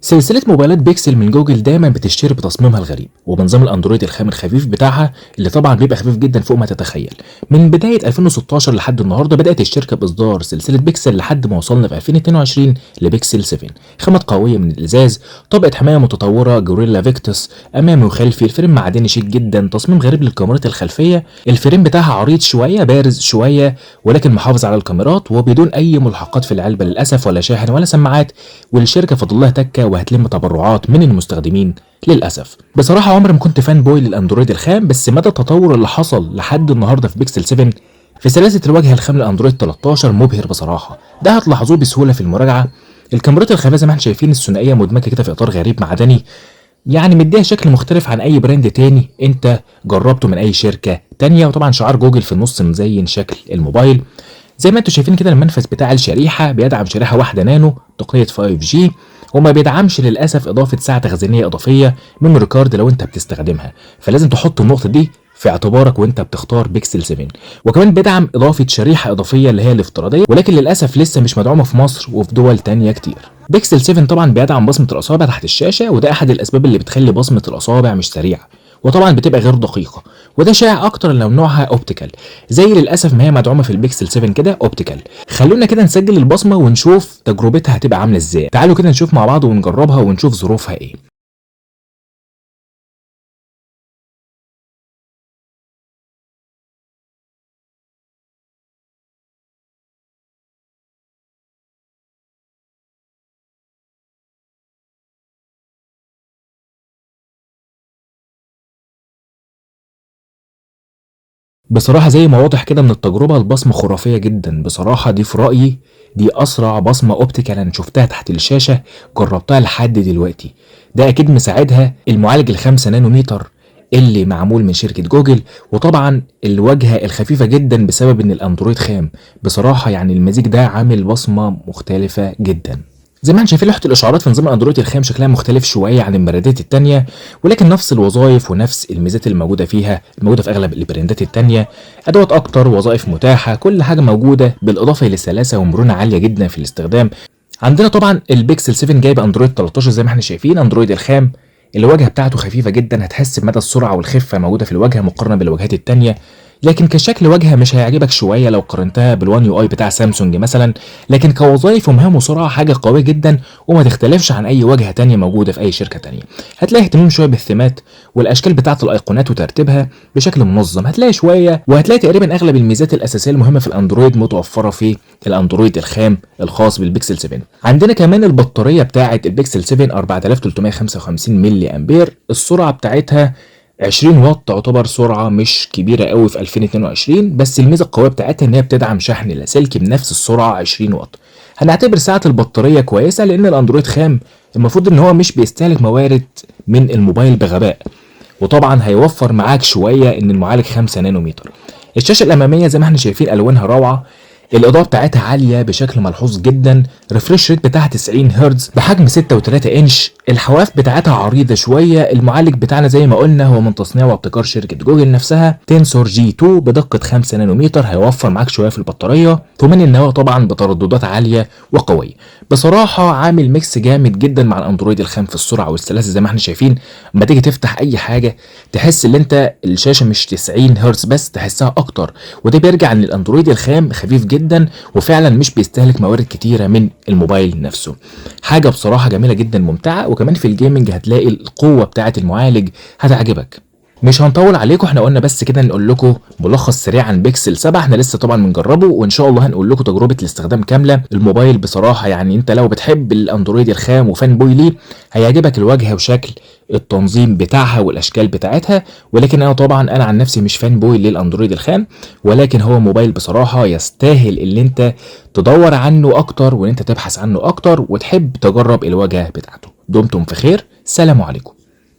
سلسلة موبايلات بيكسل من جوجل دايما بتشتهر بتصميمها الغريب وبنظام الاندرويد الخام الخفيف بتاعها اللي طبعا بيبقى خفيف جدا فوق ما تتخيل. من بداية 2016 لحد النهارده بدأت الشركة بإصدار سلسلة بيكسل لحد ما وصلنا في 2022 لبيكسل 7. خامات قوية من الإزاز، طبقة حماية متطورة Gorilla Victus أمامي وخلفي، ال frame معدني شيك جدا، تصميم غريب للكاميرات الخلفية، ال frame بتاعها عريض شوية بارز شوية ولكن محافظ على الكاميرات وبدون أي ملحقات في العلبة للأسف، ولا شاحن ولا سماعات، والشركة فاضل لها تكة وهتلم تبرعات من المستخدمين للاسف. بصراحة عمري ما كنت fanboy للاندرويد الخام، بس مدى التطور اللي حصل لحد النهارده في بيكسل 7 في سلاسة الواجهة الخام للاندرويد 13 مبهر بصراحة. ده هتلاحظوه بسهولة في المراجعة. الكاميرات الخلفية زي ما احنا شايفين الثنائية مدمجه كده في اطار غريب معدني، يعني مديها شكل مختلف عن اي brand تاني انت جربته من اي شركة تانية. وطبعا شعار جوجل في النص مزين شكل الموبايل. زي ما انتم شايفين كده المنفذ بتاع الشريحة بيدعم شريحة واحدة نانو تقنية 5G، وما بيدعمش للاسف اضافه ساعة تخزينيه اضافية memory card لو انت بتستخدمها، فلازم تحط النقطة دي في اعتبارك وانت بتختار بيكسل 7. وكمان بيدعم اضافه شريحة اضافية اللي هي الافتراضية، ولكن للاسف لسه مش مدعومة في مصر وفي دول تانية كتير. بيكسل 7 طبعا بيدعم بصمة الاصابع تحت الشاشة، وده احد الاسباب اللي بتخلي بصمة الاصابع مش سريعة وطبعا بتبقى غير دقيقة، وده شائع اكتر لو نوعها optical زي للاسف ما هي مدعومة في البيكسل 7 كده optical. خلونا كده نسجل البصمة ونشوف تجربتها هتبقى عامله ازاي. تعالوا كده نشوف مع بعض ونجربها ونشوف ظروفها ايه. بصراحة زي ما واضح كده من التجربة البصمة خرافية جدا بصراحة. دي في رأيي دي أسرع بصمة optical أنا شفتها تحت الشاشة جربتها لحد دلوقتي. ده أكيد مساعدها المعالج ال5 نانومتر اللي معمول من شركة جوجل، وطبعا الواجهة الخفيفة جدا بسبب إن الأندرويد خام. بصراحة يعني المزيج ده عامل بصمة مختلفة جدا. زي ما احنا شايفين لوحة الاشعارات في نظام الاندرويد الخام شكلها مختلف شوية عن البراندات التانية، ولكن نفس الوظائف ونفس الميزات اللي موجودة فيها الموجودة في اغلب البراندات التانية. ادوات اكتر، وظائف متاحة، كل حاجة موجودة، بالاضافة لسلاسه ومرونه عالية جدا في الاستخدام. عندنا طبعا البيكسل 7 جايب اندرويد 13 زي ما احنا شايفين، اندرويد الخام الواجهة بتاعته خفيفة جدا، هتحس بمدى السرعة والخفه موجودة في الواجهة مقارنة بالواجهات التانية. لكن كشكل واجهه مش هيعجبك شوية لو قارنتها بال One UI بتاع سامسونج مثلا، لكن كوظائف ومهام وسرعة حاجة قوية جدا وما تختلفش عن اي واجهه تانية موجودة في اي شركة تانية. هتلاقي اهتمام شوية بالثيمات والاشكال بتاعه الايقونات وترتيبها بشكل منظم، هتلاقي شوية وهتلاقي تقريبا اغلب الميزات الاساسية المهمة في الاندرويد متوفرة في الاندرويد الخام الخاص بالبيكسل 7. عندنا كمان البطارية بتاعه البيكسل 7 4355 ملي امبير، السرعة بتاعتها 20 واط، تعتبر سرعة مش كبيرة قوي في 2022، بس الميزة القوية بتاعتها ان هي بتدعم شحن لاسلكي بنفس السرعة 20 واط. هنعتبر ساعة البطارية كويسة لان الاندرويد خام المفروض ان هو مش بيستهلك موارد من الموبايل بغباء، وطبعا هيوفر معاك شوية ان المعالج 5 نانومتر. الشاشة الامامية زي ما احنا شايفين الوانها روعة، الإضاءة بتاعتها عالية بشكل ملحوظ جدا، refresh rate بتاعها 90 هرتز بحجم 6.3 انش، الحواف بتاعتها عريضة شوية. المعالج بتاعنا زي ما قلنا هو من تصنيع وابتكار شركة جوجل نفسها، Tensor G2 بدقة 5 نانومتر، هيوفر معاك شوية في البطارية، 8 النواة طبعا بترددات عالية وقوية. بصراحة عامل mix جامد جدا مع الاندرويد الخام في السرعة والسلاسة زي ما احنا شايفين. اما تيجي تفتح اي حاجة تحس ان انت الشاشة مش 90 هرتز بس، تحسها اكتر، وده بيرجع ان الاندرويد الخام خفيف جدا وفعلا مش بيستهلك موارد كتيرة من الموبايل نفسه. حاجة بصراحة جميلة جدا ممتعة، وكمان في ال gaming هتلاقي القوة بتاعه المعالج هتعجبك. مش هنطول عليكم، احنا قلنا بس كده نقول لكم ملخص سريع عن بيكسل 7. احنا لسه طبعا بنجربه، وان شاء الله هنقول لكم تجربه الاستخدام كاملة. الموبايل بصراحة يعني انت لو بتحب الاندرويد الخام و fanboy ليه هيعجبك الواجهة وشكل التنظيم بتاعها والاشكال بتاعتها، ولكن انا طبعا انا عن نفسي مش fanboy للاندرويد الخام، ولكن هو موبايل بصراحة يستاهل اللي انت تدور عنه اكتر وان انت تبحث عنه اكتر وتحب تجرب الواجهة بتاعته. دمتم في خير، سلام عليكم.